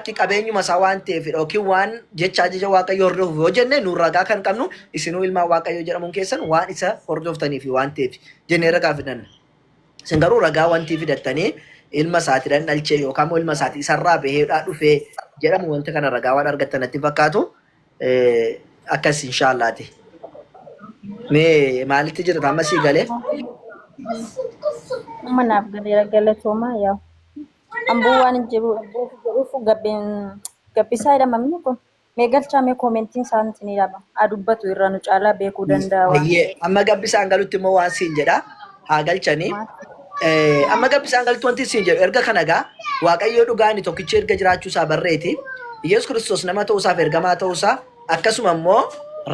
Lakki qabeenyuma isaa waan ta'eef yookiin waan jecha ajaja Waaqayyoo hordofuuf yoo jenne nu ragaa kan qabnu isinuu ilmaan Waaqayyoo jedhamuun keessan waan isa hordoftaniif waan ta'eef jennee ragaa fidanna. Isin garuu ragaa wantii fidattanii ilma isaatiidhaan dhalchee yookaan immoo ilma isaatii isarraa baheedhaa dhufee jedhamu wanta kana ragaa waan argattan natti hin fakkaatu. Akkas inshaallaati. Mee maalitti jirta amma sii galee? Amma naaf galeera galatoomaa yaa. Amboo waan hin jiru buuf jedhuuf gabbeen gabbisaa jedhama namni kun. Mee galchaa mee koomentiin isaanitti ni dhaba. Haa dubbatu irraa nu caalaa beekuu danda'a waan Ayyee ta'eef. amma gabbisaan galutti immoo waan siin jedha haa galchanii. Maal? Amma gabbisaan galutti wanti siin jedhu erga kana gaa Waaqayyoo dhugaa inni tokkichi erga jiraachuu isaa barreeti. Yesuus Kiristoos nama ta'uu isaaf ergamaa ta'uu isaa akkasuma immoo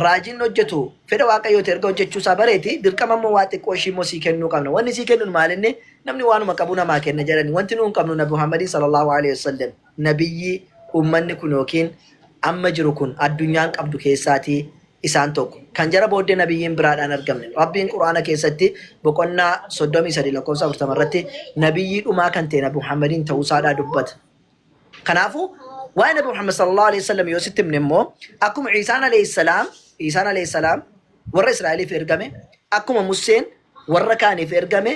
raajiin hojjetu fedha Waaqayyooti erga hojjechuu isaa bareeti dirqama immoo waa xiqqoo ishii immoo sii kennuu qabna. Wanni sii kennu maalinni namni waanuma qabu namaa kenna jedhani. Wanti nuun qabnu Nabi Muhammadin sallallahu alaihi wasallam nabiyyii uummanni kun yookiin amma jiru kun addunyaan qabdu keessaatii isaan tokko. Kan jara booddee nabiyyiin biraadhaan argamne. Rabbiin Qur'aana keessatti boqonnaa 33 lakkoofsa 40 irratti nabiyyii dhumaa kan ta'e Nabi Muhammadiin ta'uusaadhaa dubbata. Kanaafuu waa'ee Nabi Muhammad sallallahu alaihi wasallam yoo sitti himne immoo akkuma Iisaan alayhi salaam Iisaan alayhi salaam warra Israa'eliif ergame akkuma Museen warra kaaniif ergame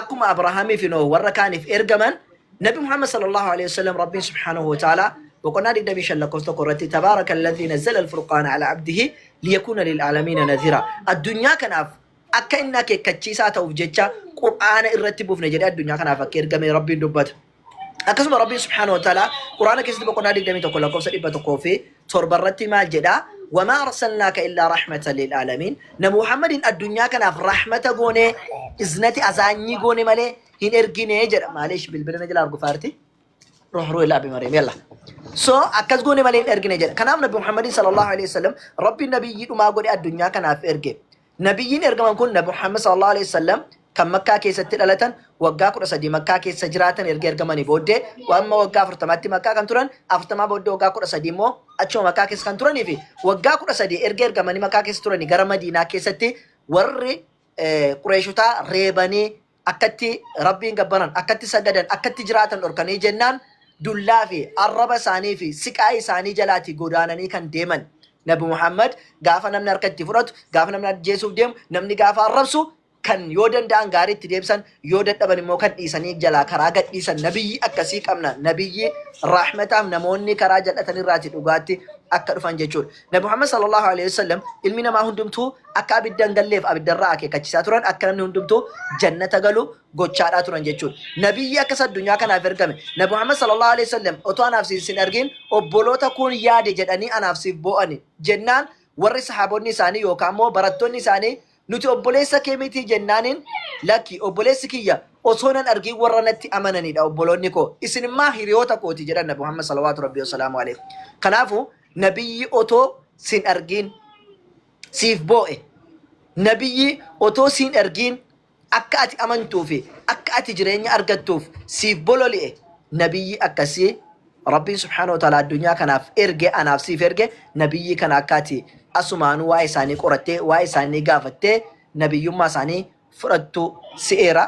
akkuma Abrahaamii fi Nooh warra kaaniif ergaman Nabi Muhammad sallallahu alaihi wasallam Rabbiin subhaanahu wa ta'ala boqonnaa 25 lakkoofsa 1 irratti tabaaraka alladhii nazzala alfurqaana ala abdihi liyakuuna lil'aalamiina nadhira addunyaa kanaaf akka inni akeekkachiisaa ta'uuf jecha qur'aana irratti buufne jedhee addunyaa kanaaf akka ergame Rabbiin dubbata. Akkasuma Rabbiin subhaanahu wa ta'ala Quraana keessatti boqonnaa 21 lakkoofsa 107 irratti maal jedha? Wamaa arsalnaaka illaa rahmatan lil aalamiin. Nabi Muhammadiin addunyaa kanaaf rahmata goonee iznati azaanyii goone malee hin ergine jedha. Maalish bilbila na jala argufaarti? Ruh ruh ilaa bimareem yalla. So akkas goone malee hin ergine jedha. Kanaaf Nabi Muhammadiin sallallahu alaihi wasallam Rabbiin nabiyyii dhumaa godhe addunyaa kanaaf erge. Nabiyyiin ergaman kun Nabi Muhammad sallallahu alaihi wasallam kan Makkaa keessatti dhalatan waggaa 13 Makkaa keessa jiraatan erga ergamanii booddee amma waggaa 40tti Makkaa kan turan 40 booddee waggaa 13 immoo achuma Makkaa keessa kan turanii fi waggaa 13 erga ergamanii Makkaa keessa turanii gara Madiinaa keessatti warri Qureeshotaa reebanii akkatti Rabbiin gabbaran, akkatti sagadan, akkatti jiraatan dhorkanii jennaan dullaa fi arraba isaanii fi siqaa isaanii jalaatii godaananii kan deeman. Nabi Muhammad gaafa namni harka itti fudhatu, gaafa namni ajjeesuuf deemu, namni gaafa arrabsu kan yoo danda'an gaarii itti deebisan, yoo dadhaban immoo kan dhiisanii jalaa karaa gadhiisan. Nabiyyi akkasii qabna. Nabiyyi rahmataaf namoonni karaa jal'atan irraati dhugaatti akka dhufan jechuudha. Nabi Muhammad sallallahu alaihi wasallam ilmi namaa hundumtuu akka abidda hin galleef abiddarraa akeekkachiisaa turan, akka namni hundumtuu jannata galu gochaadhaa turan jechuudha. Nabiyyi akkas addunyaa kanaaf ergame. Nabi Muhammad sallallahu alaihi wasallam otoo anaaf siif sin argin obboloota kuun yaade jedhanii anaaf siif boo'ani jennaan warri sahaabonni isaanii yookaan immoo barattoonni isaanii nuti obboleessa kee mitii jennaaniin lakki obboleessi kiyya osoo nan argin warra natti amananidha obboloonni koo isin immaa hiriyoota kooti jedhan Nabi Muhammad salawaatu rabbii wasalaamu alaihi. Kanaafuu nabiyyi otoo sin argin siif boo'e. Nabiyyi otoo siin ergiin akka ati amantuu fi akka ati jireenya argattuuf siif bololi'e nabiyyi akkasii Rabbiin subhaanahu wa ta'ala addunyaa kanaaf erge anaaf siif erge nabiyyi kana akka ati asumaanuu waa'ee isaanii qorattee waa'ee isaanii gaafattee nabiyyummaa isaanii fudhattu si'eera.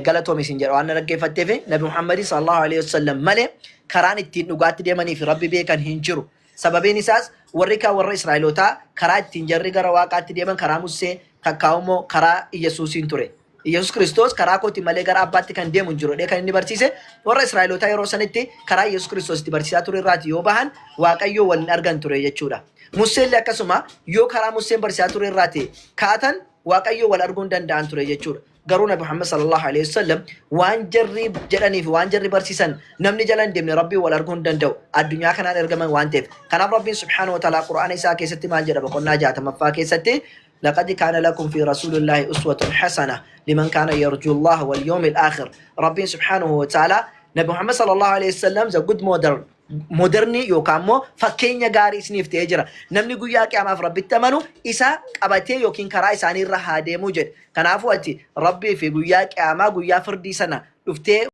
Galatoomi isin jedha waan na dhaggeeffatteef Nabi Muhammadin sallallahu alaihi wasallam malee karaan ittiin dhugaatti deemanii fi Rabbi beekan hin jiru. Sababiin isaas warri kaan warra Israa'elootaa karaa ittiin jarri gara Waaqaatti deeman karaa Mussee takkaa immoo karaa Iyyasuusiin ture. Iyyasuus Kiristoos karaa kootiin malee gara Abbaatti kan deemu hin jiru jedhee kan inni barsiise warra Israa'elootaa yeroo sanitti karaa Iyyasuus Kiristoos itti barsiisaa ture irraati yoo bahan Waaqayyoo wal hin argan ture jechuudha. Musseellee akkasuma yoo karaa Musseen barsiisaa ture irraati kaatan Waaqayyoo wal arguu hin danda'an ture jechuudha. Garuu Nabi Muhammad sallallahu alaihi wasallam waan jarri jedhanii fi waan jarri barsiisan namni jala hin deemne Rabbiin wal arguu hin danda'u. Addunyaa kanaan ergaman waan ta'eef. Kanaaf Rabbiin subhaanahu wa ta'ala Qur'aana isaa keessatti maal jedha boqonnaa 60ffaa keessatti لقد كان لكم في رسول الله أسوة حسنة لمن كان يرجو الله واليوم الآخر ربي سبحانه وتعالى نبي محمد صلى الله عليه وسلم the good model Modernii yookaan immoo fakkeenya gaarii isiniif ta'ee jira. Namni guyyaa qiyaamaaf Rabbitti amanu isa qabatee yookiin karaa isaanii irra haa deemuu jedhe. Kanaafuu ati Rabbii fi guyyaa qiyaamaa guyyaa firdii sana dhuftee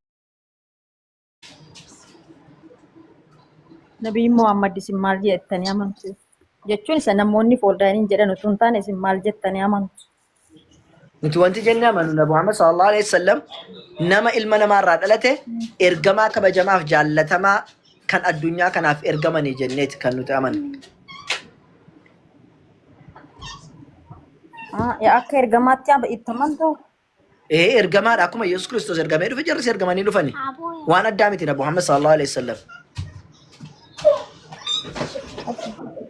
Nabiin Muhammad isin maal jettanii amantu? Jechuun isa namoonni fooldaaniin jedhan utuu hin taane isin maal jettanii amantu? Nuti wanti jennee amanu Nabi Muhammad sallallahu alaihi wasallam nama ilma namaa irraa dhalate ergamaa kabajamaaf jaallatamaa kan addunyaa kanaaf ergamanii jenneeti kan nuti amannu. Ah, yaa akka ergamaatti itti amantuu? Ee ergamaadha akkuma Yesuus Kiristoos ergamee dhufe jarris ergamanii dhufani. Waan addaa miti Nabi Muhammad sallallahu alaihi wasallam.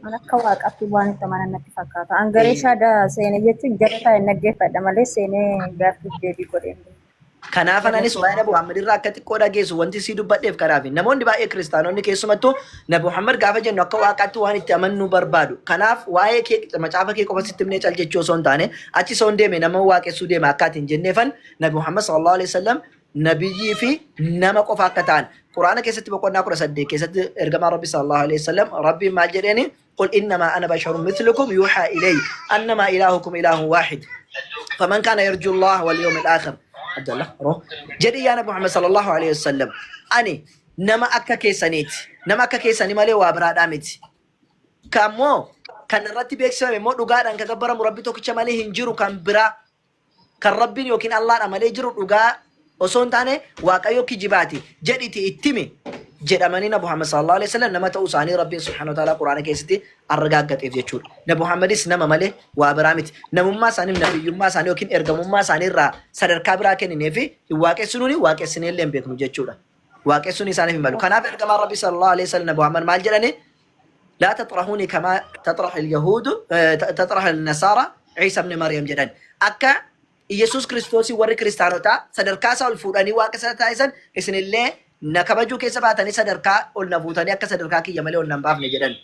An akka waaqaatti waan itti amanan natti fakkaata. An garee shaadaa seene jechuun jara taa'e naggeeffadha malee seenee gaaffiif deebii godhee hin beeku. Kanaafan anis waa'ee Nabi Muhammad irraa akka xiqqoo dhageessu wanti sii dubbadheef kanaafi. Namoonni baay'ee kiristaanonni keessumattuu Nabi Muhammad gaafa jennu akka waaqaatti waan itti amannu barbaadu. Kanaaf waa'ee kee macaafa kee qofa sitti himnee cal jechuu osoo hin taane achi osoo hin deeme nama waaqessuu deema akka ati hin jenneefan Nabi Muhammad sallallahu alaihi wasallam nabiyyii fi nama qofa akka ta'an Quraana keessatti boqonnaa 18 keessatti ergamaa Rabbi sallallahu alaihi wasallam Rabbiin maal jedheeni qul innamaa ana basharun mithlukum yuuhaa ilayya annamaa ilaahukum ilaahun waahid faman kaana yarju Allah wal yawmil aakhir Abdallah ro jedhi yaa Nabi Muhammad sallallahu alaihi wasallam ani nama akka keessaniiti nama akka keessanii malee waa biraadhaa miti Kammoo kan irratti beeksifame immoo dhugaadhaan kan gabbaramu Rabbi tokkicha malee hin jiru kan biraa kan Rabbiin yookiin Allaadha malee jiru dhugaa osoo hin taane Waaqayyo kijibaati jedhiti itti himi jedhamanii Nabi Muhammad sallallahu alaihi wasallam nama ta'uu isaanii Rabbiin subhaanahu wa ta'ala Quraana keessatti argaaggateef jechuudha. Nabi Muhammadis nama malee waa biraa miti. Namummaa isaanii nabiyyummaa isaanii yookiin ergamummaa isaanii irraa sadarkaa biraa kenninee fi hin waaqessinuuni waaqessinee illee hin beeknu jechuudha. Waaqessuun isaaniif hin malu. Kanaaf ergamaan Rabbii sallallahu alaihi wasallam Nabi Muhammad maal jedhani? Laa taxrahuuni kamaa taxrahu al-yahuudu taxrahu al-nasaara Ciisa ibn Maryam jedhan. Akka Iyyasuus Kiristoosii warri kiristaanotaa sadarkaa isaa ol fuudhanii waaqa isa taasisan isinillee na kabajuu keessa baatanii sadarkaa ol na fuutanii akka sadarkaa kiyya malee ol na hin baafne jedhan.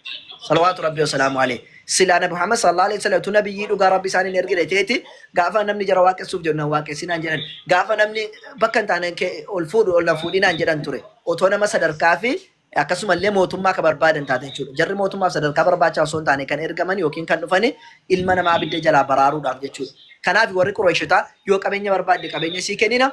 Salawaatu Rabbi wasalaamu alayhi. Silaa Nabi Muhammad sallallahu alaihi wasallam tu nabiyyii dhugaa Rabbi isaaniin ergine teeti gaafa namni jara waaqessuuf jedhu na waaqessinaan jedhan. Gaafa namni bakka hin taane ol fuudhu ol na fuudhinaan jedhan ture. Otoo nama sadarkaa fi akkasumallee mootummaa ka barbaadan taate jechuudha. Jarri mootummaaf sadarkaa barbaachaa osoo hin taane kan ergaman yookiin kan dhufani ilma namaa abidda jalaa baraaruudhaaf jechuudha. Kanaaf warri Qureeshotaa yoo qabeenya barbaadde qabeenya sii kennina,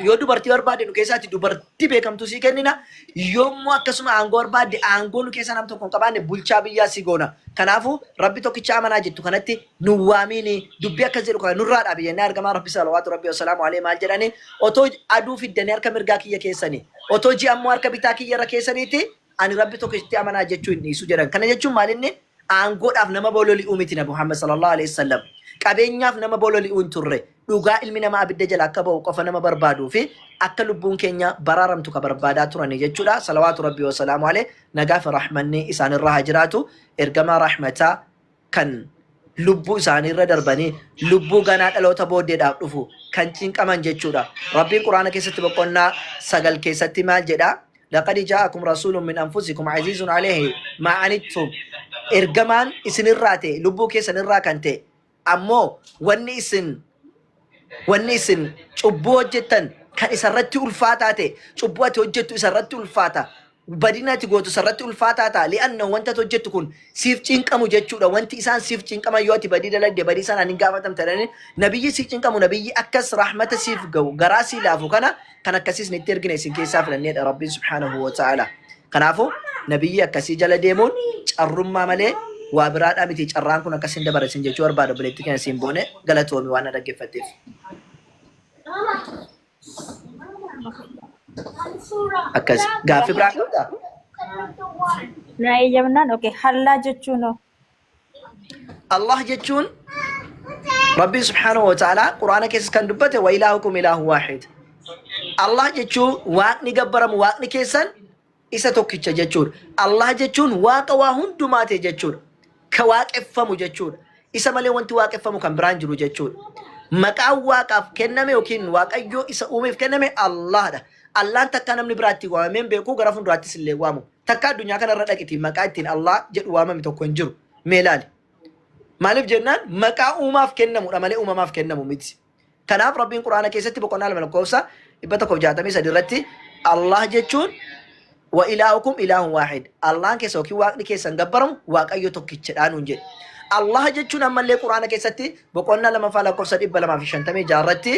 yoo dubartii barbaadde nu keessaatti dubartii beekamtuu sii kennina, yoo immoo akkasuma aangoo barbaadde aangoo nu keessaa nam tokko hin qabaanne bulchaa biyyaa sii goona. Kanaafuu Rabbi tokkicha amanaa jettu kanatti nu waamiini dubbii akkas jedhu kana nurraa dhaabi jennee argamaa Rabbi salawaatu Rabbi wasalaamu alayhi maal jedhani otoo aduu fiddanii harka mirgaa kiyya keessanii otoo ji'a ammoo harka bitaa kiyya irra keessaniiti ani Rabbi tokkichatti amanaa jechuu hin dhiisu jedhan. Kana jechuun maalinni aangoodhaaf nama bololi'uu miti Nabi Muhammad sallallahu alaihi wasallam. Qabeenyaaf nama bololi'uu hin turre. Dhugaa ilmi namaa abidda jala akka ba'u qofa nama barbaaduu fi akka lubbuun keenya baraaramtu ka barbaadaa turani jechuudha. Salawaatu Rabbi wasalaamu alayhi. Nagaa fi rahmanni isaanirra haa jiraatu. Ergamaa rahmataa kan lubbuu isaanii irra darbanii lubbuu ganaa dhaloota booddeedhaaf dhufu kan cinqaman jechuudha. Rabbiin Quraana keessatti boqonnaa 9 keessatti maal jedha? Laqad jaa'akum rasuulun min anfusikum aziizun alayhi maa anittum. Ergamaan isinirraa ta'e lubbuu keessanirraa kan ta'e ammoo wanni isin wanni isin cubbuu hojjettan kan isarratti ulfaataa ta'e cubbuu ati hojjettu isarratti ulfaata badina ati gootu isarratti ulfaataa ta'a li'anna wanta ati hojjettu kun siif cinqamu jechuudha wanti isaan siif cinqaman yoo ati badii dalagde badii sanaan hin gaafatamta jedhanii nabiyyi si cinqamu nabiyyi akkas rahmata siif ga'u garaa sii laafu kana kan akkasiis nitti ergine isin keessaa filanneedha rabbiin subhaanahu wa ta'ala. Kanaafuu nabiyyi akkasii jala deemuun carrummaa malee waa biraadhaa miti carraan kun akkas hin dabarre isin jechuu barbaada obboleettii keenya siin boone galatoomi waan na dhaggeeffatteef. Akkas gaaffii biraa qabdaa? Na eeyyamnaan okay hallaa jechuun hoo? Allah jechuun Rabbiin subhaanahu wa ta'ala Quraana keessas kan dubbate wa ilaahukum ilaahu waahid. Allah jechuun waaqni gabbaramu waaqni keessan isa tokkicha jechuudha. Allah jechuun waaqa waa hundumaa ta'e jechuudha. Ka waaqeffamu jechuudha. Isa malee wanti waaqeffamu kan biraan jiru jechuudha. Maqaan waaqaaf kenname yookiin waaqayyoo isa uumeef kenname Allahadha. Allahan takkaa namni biraa ittiin waamamee hin beeku gara fuulduraattis illee waamu. Takkaa addunyaa kanarra dhaqiti maqaa ittiin Allah jedhu waamame tokko hin jiru. Mee ilaali. Maaliif jennaan maqaa uumaaf kennamudha malee uumamaaf kennamu miti. Kanaaf Rabbiin Quraana keessatti boqonnaa 2 lakkoofsa 163 irratti Allah jechuun wa ilaahukum ilaahun waahid. Allahn keessa yookiin waaqni keessan gabbaramu Waaqayyo tokkichadha nuun jedhe. Allah jechuun ammallee Quraana keessatti boqonnaa 2ffaa lakkoofsa 256 irratti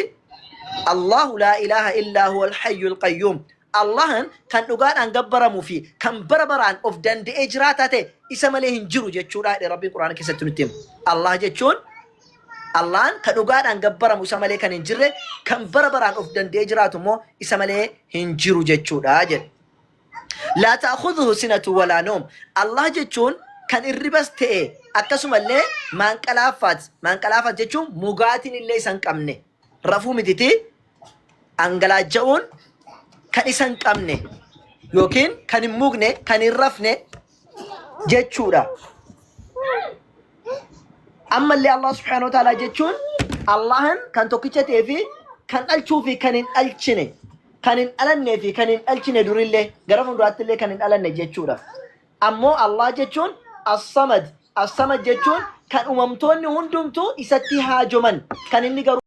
Allahu laa ilaaha illaa huwal hayyul qayyuum. Allahan kan dhugaadhaan gabbaramuu fi kan bara baraan of danda'ee jiraataa ta'e isa malee hin jiru jechuudha jedhe Rabbiin Quraana keessatti nutti hima. Allah jechuun Allahan kan dhugaadhaan gabbaramu isa malee kan hin jirre kan bara baraan of danda'ee jiraatu immoo isa malee hin jiru jechuudha jedhe. Laa ta'khudhuhu sinatu walaa noom. Allah jechuun kan irribas ta'e akkasumallee maanqalaaffaat. Maanqalaaffaat jechuun mugaatiin illee isa hin qabne. Rafuu mititi angalaajja'uun kan isa hin qabne yookiin kan hin mugne kan hin rafne jechuudha. Ammallee Allah subhaanahu wa ta'ala jechuun Allahan kan tokkicha ta'ee fi kan dhalchuu fi kan hin dhalchine kan hin dhalannee fi kan hin dhalchine durillee gara fuulduraatti illee kan hin dhalanne jechuudha. Ammoo Allah jechuun As-Samad As-Samad jechuun kan uumamtoonni hundumtuu isatti haajoman kan inni garuu